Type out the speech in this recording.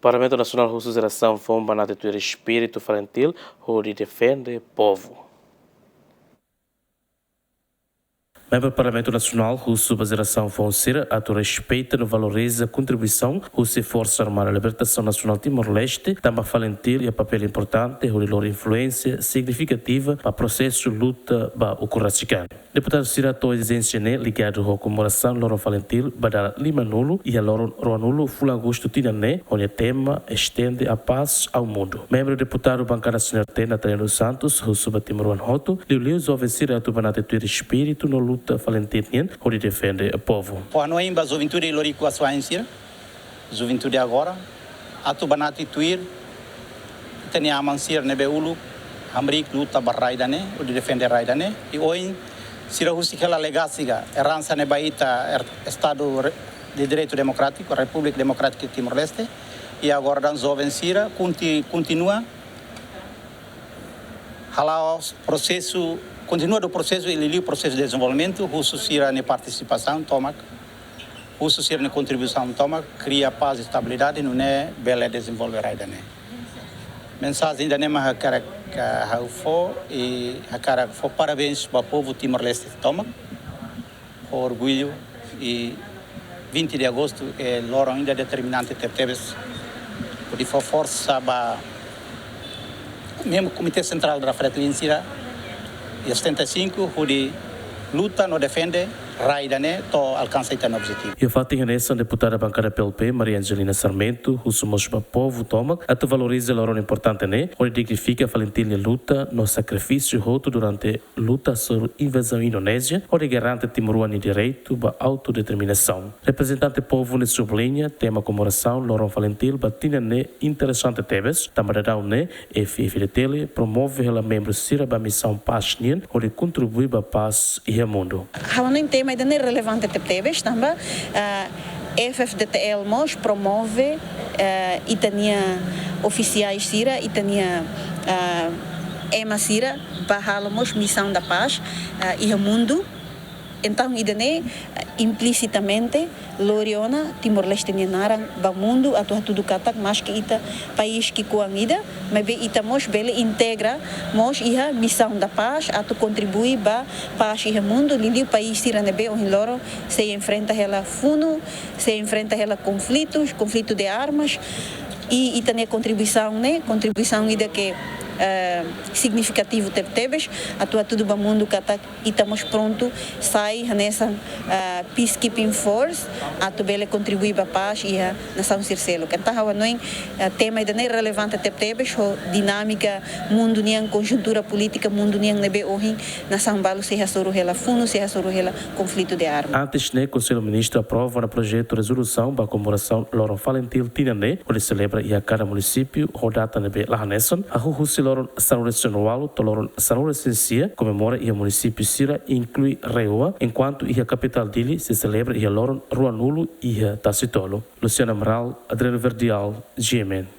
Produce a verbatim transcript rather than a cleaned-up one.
Parlamentu Nasionál husu jerasaun foun ba nate tuir espíritu FALINTIL hodi defende povu. Membru Parlamentu Nasionál husu ba jerasaun foun sira atu respeita no valoriza kontribuisaun husi Forsa Armada Libertasaun Nasionál Timor-Leste, tanba FALINTIL iha papél importante hodi lori influénsia signifikativa ba prosesu luta ba ukun rasik an. Deputadu sira hato'o ezijénsia ne'e ligadu ho komemorasaun loron FALINTIL ba dala limanulu iha loron ruanulu fulan Agostu tinan ne'e, ho nia tema Estende a Paz ao Mundo. Membru deputadu bankada C N R T, Natalina dos Santos, husu ba timoroan hotu, liuliu joven sira atu banati tuir espíritu no luta FALINTIL nian hodi defende povu. Fó hanoin ba juventude loriku asuwa'in sira, juventude agora, atu banati tuir ita-nia aman sira ne'ebé uluk hamriik luta ba rai ida-ne'e, hodi defende rai ida-ne'e. I ohin sira husik hela legasi ka eransa ne'e ba ita er-, Estadu re-, de Direitu Demokrátiku, Repúblika Demokrátika Timor-Leste. I agora daudaun joven sira konti-, kontinua hala'o prosesu, kontinua halo prosesu i liuliu prosesu dezenvolvimentu, husu sira-nia partisipasaun tomak, husu sira-nia kontribuisaun tomak, kria pás i estabilidade, nune'e bele dezenvolve rai ida-ne'e. Mensajen ida-ne'e mak hakarak, eh, ha'u fó, i hakarak fó parabéns ba povu Timor-Leste tomak, ho orgullu, i vinte de Agostu, eh, loron ida determinante tebetebes, hodi fó forsa ba membru Komité Sentrál da FRETILIN sira, iha setenta e cinco, hodi luta no defende rai ida-ne'e to'o alkansa ita-nia objetivu. Iha fatin hanesan, deputada bankada P L P, Maria Angelina Sarmento, husu mós ba povu tomak atu valoriza loron importante ne'e, hodi dignifika FALINTIL nia luta no sakrifísiu hotu durante luta hasoru invazaun Indonézia, hodi garante timoroan nia direitu ba autodeterminasaun. Reprezentante povu ne'e subliña tema komemorasaun loron FALINTIL ba tinan ne'e interesante tebes, tanba daudaun ne'e F F D T L promove hela membru sira ba misaun pás nian, hodi kontribui ba pás iha mundu. Ha'u hanoin tema ida-ne'e relevante tebetebes, tanba, ah, F F D T L mós promove, ah, ita-nia ofisiais sira, ita-nia, ah, ema sira ba halo mós missão da paz, ah, iha mundu. Entaun, ida-ne'e, ah, implisitamente lori ona Timor-Leste nia naran ba mundu atu hatudu katak, maske ita país ki'ikoan ida, maibé ita mós bele integra mós iha missão da paz atu kontribui ba pás iha mundu, liuliu país sira ne'ebé ohin loron sei enfrenta hela funu, sei enfrenta hela konflitus, konflitu de armas, i ita-nia kontribuisaun ne'e, kontribuisaun ida ke, eh, signifikativu tebetebes, atu hatudu ba mundu katak ita mós prontu sai hanesan, ah, peacekeeping force, atu bele kontribui ba pás iha nasaun sira seluk. Entaun, ha'u hanoin, ah, tema ida-ne'e relevante tebetebes ho dinámika mundu nian, konjuntura polítika mundu nian ne'ebé ohin nasaun balu sei hasoru hela funu, sei hasoru hela konflitu de arma. Antes ne'e, Konsellu Ministru aprova ona projetu rezolusaun ba komemorasaun loron FALINTIL tinan ne'e, hodi selebra iha kada munisípiu ho data ne'ebé la hanesan, hahú husi loron sanulu-resin-ualu to'o loron sanulu-resin-sia, komemora iha munisípiu sira, inklui RAEOA, enkuantu iha kapitál Dili sei selebra iha loron ruanulu iha Tasitolu. Luciano Amaral, Adriano Verdial, G M N.